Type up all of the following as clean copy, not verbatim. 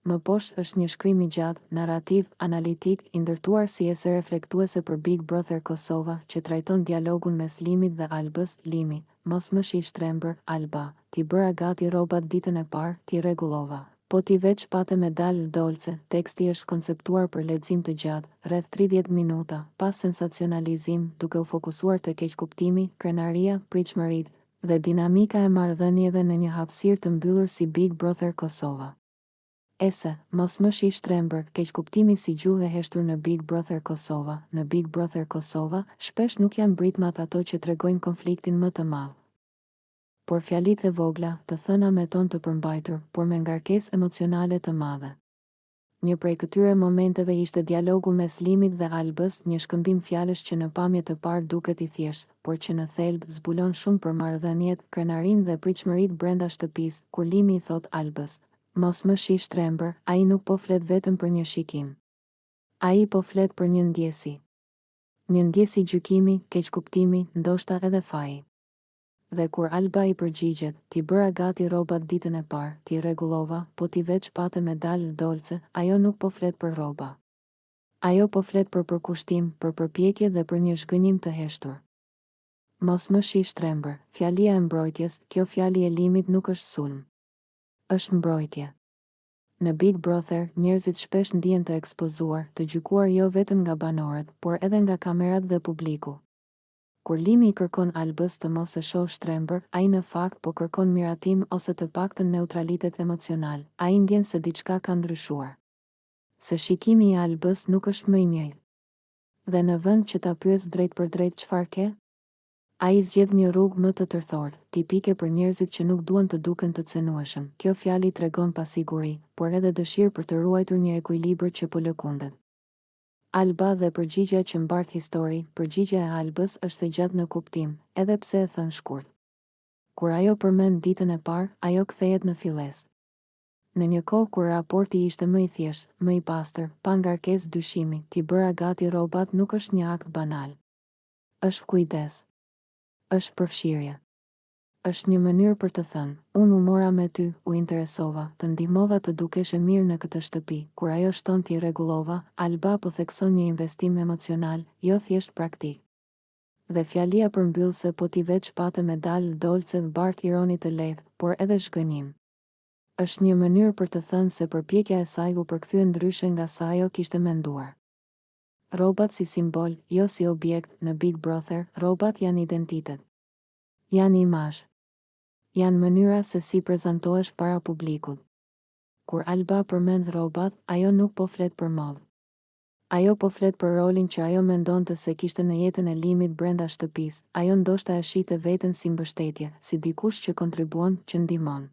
Më poshtë është një shkrim i gjatë, narrativ, analitik, i ndërtuar si ese reflektuese për Big Brother Kosova, që trajton dialogun mes Limit dhe Albës, Limi, Mos më shih shtrembër, Alba, t'i bëra gati rrobat ditën e parë, t'i rregullova. Po ti veç pate me dalë dolce, teksti është konceptuar për lexim të gjatë, rreth 30 minuta, pa sensacionalizim, duke u fokusuar te keqkuptimi, krenaria, pritshmëritë, dhe dinamika e marrëdhënieve në një hapësirë të mbyllur si Big Brother Kosova. Ese, mos më shih shtrembër, keqkuptimi si gjuhë e heshtur në Big Brother Kosova, në Big Brother Kosova, shpesh nuk janë britmat ato që tregojnë konfliktin më të madh. Por fjalitë e vogla, të thëna me ton të përmbajtur, por me ngarkesë emocionale të madhe. Një prej këtyre momenteve ishte dialogu mes Limit dhe Albës, një shkëmbim fjalësh që në pamje të parë duket i thjeshtë, por që në thelb zbulon shumë për marrëdhëniet, krenarinë dhe pritshmëritë brenda shtëpisë, kur Limi i thotë Albës, Mos më shih shtrembër, ai nuk po flet vetëm për një shikim. Ai po flet për një ndjesi. Një ndjesi gjykimi, keqkuptimi, ndoshta edhe faji. Dhe kur Alba i përgjigjet, t'i bëra gati rrobat ditën e parë, t'i rregullova, po ti veç pate me dalë dolce, ajo nuk po flet për rroba. Ajo po flet për përkushtim, për përpjekje dhe për një zhgënjim të heshtur. Mos më shih shtrembër, fjalia e mbrojtjes, kjo fjali e Limit nuk është sulm. Është mbrojtje. Në Big Brother, njerëzit shpesh ndihen të ekspozuar, të gjykuar jo vetëm nga banorët, por edhe nga kamerat dhe publiku. Kur Limi i kërkon Albës të mos e shohë shtrembër, ai në fakt po kërkon miratim ose të paktën neutralitet emocional, ai ndjen se diçka ka ndryshuar. Se shikimi i Albës nuk është më i njëjtë. Dhe në vend që ta pyesë drejtpërdrejt çfarë ke? Ai zgjedh një rrugë më të tërthortë, tipike për njerëzit që nuk duan të duken të cenueshëm, kjo fjali tregon pasiguri, por edhe dëshirë për të ruajtur një ekuilibër që po lëkundet. Alba dhe përgjigja që mbart histori, përgjigja e Albës është e gjatë në kuptim, edhe pse e thënë shkurt. Kur ajo përmend ditën e parë, ajo kthehet në fillesë. Në një kohë kur raporti ishte më i thjeshtë, më i pastër, pa ngarkesë dyshimi, t'i bëra gati rrobat nuk është një akt banal. Është kujdes. Është përfshirje. Është një mënyrë për të thënë, unë u mora me ty, u interesova, të ndihmova të dukeshe mirë në këtë shtëpi, kur ajo shton t'i rregullova, Alba po thekson një investim emocional, jo thjesht praktik. Dhe fjalia përmbyllëse po ti veç pate me dalë dolce bart ironi të lehtë, por edhe zhgënjim. Është një mënyrë për të thënë se përpjekja e saj u përkthye ndryshe nga sa ajo kishte menduar. Rrobat si simbol, jo si objekt, në Big Brother, rrobat janë identitet. Janë imazh. Janë mënyra se si prezantohesh para publikut. Kur Alba përmend rrobat, ajo nuk po flet për modë. Ajo po flet për rolin që ajo mendonte se kishte në jetën e Limit brenda shtëpisë, ajo ndoshta e shihte veten si mbështetje, si dikush që kontribuon, që ndihmon.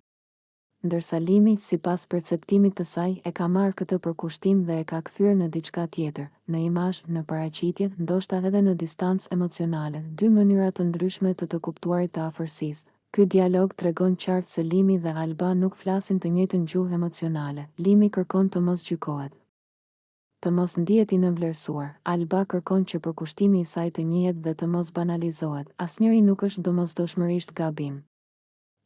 Ndërsa Limi, sipas perceptimit të saj, e ka marrë këtë përkushtim dhe e ka kthyer në diçka tjetër, në imazh, në paraqitje, ndoshta edhe në distancë emocionale, dy mënyra të ndryshme të të kuptuarit të afërsisë. Ky dialog tregon qartë se Limi dhe Alba nuk flasin të njëjtën gjuhë emocionale. Limi kërkon të mos gjykohet. Të mos ndihet i nënvlerësuar. Alba kërkon që përkushtimi i saj të njihet dhe të mos banalizohet. Asnjëri nuk është domosdoshmërisht gabim.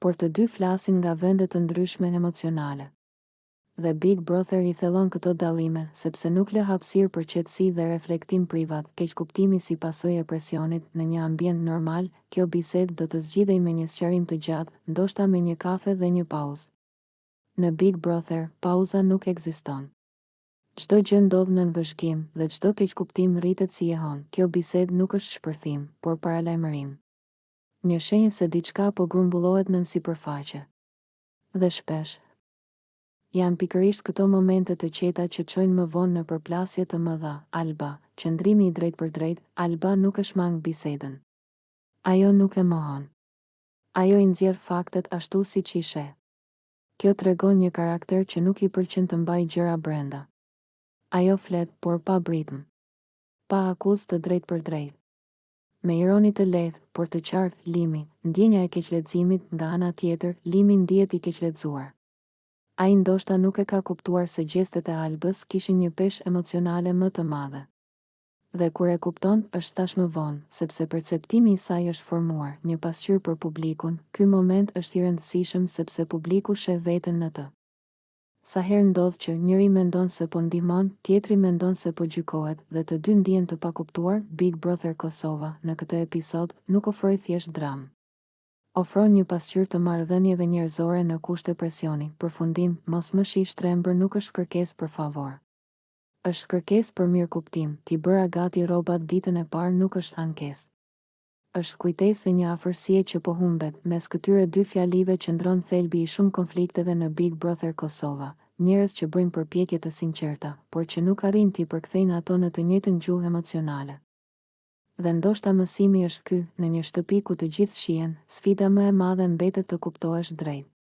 Por të dy flasin nga vende të ndryshme emocionale. Dhe Big Brother i thellon këto dallime, sepse nuk lë hapësirë për qetësi dhe reflektim privat, keqkuptimi si pasojë e presionit, në një ambient normal, kjo bisedë do të zgjidhej me një sqarim të gjatë, ndoshta me një kafe dhe një pauzë. Në Big Brother, pauza nuk ekziston. Çdo gjë ndodh nën vëzhgim, dhe çdo keqkuptim rritet si jehonë, kjo bisedë nuk është shpërthim, por paralajmërim. Një shenjë se diçka po grumbullohet nën sipërfaqe. Dhe shpesh, janë pikërisht këto momente të qeta që çojnë më vonë në përplasje të mëdha. Alba, qëndrimi i drejtpërdrejtë, Alba nuk e shmang bisedën. Ajo nuk e mohon. Ajo i nxjerr faktet ashtu siç i sheh. Kjo tregon një karakter që nuk i pëlqen të mbajë gjëra brenda. Ajo flet, por pa britmë. Pa akuzë të drejtpërdrejtë. Me ironi të lehtë, por të qartë, Limi, ndjenja e keqleximit, nga ana tjetër, Limi ndihet i keqlexuar. Ai ndoshta nuk e ka kuptuar se gjestet e Albës kishin një peshë emocionale më të madhe. Dhe kur e kupton, është tashmë vonë, sepse perceptimi i saj është formuar, një pasqyrë për publikun, ky moment është i rëndësishëm sepse publiku sheh veten në të. Sa herë ndodh që njëri mendon se po ndihmon, tjetri mendon se po gjykohet, dhe të dy ndihen të pakuptuar, Big Brother Kosova, në këtë episod, nuk ofroi thjesht dramë. Ofron një pasqyrë të marrëdhënieve njerëzore në kushte presioni. Përfundim, Mos më shih shtrembër nuk është kërkesë për favor. Është kërkesë për mirëkuptim, t'i bëra gati rrobat ditën e parë nuk është ankesë. Është kujtesë e një afërsie që po humbet, mes këtyre dy fjalive qëndron thelbi i shumë konflikteve në Big Brother Kosova, njerëz që bëjnë përpjekje të sinqerta, por që nuk arrijnë t'i përkthejnë ato në të njëjtën gjuhë emocionale. Dhe ndoshta mësimi është ky, në një shtëpi ku të gjithë shihen, sfida më e madhe mbetet të kuptohesh drejt.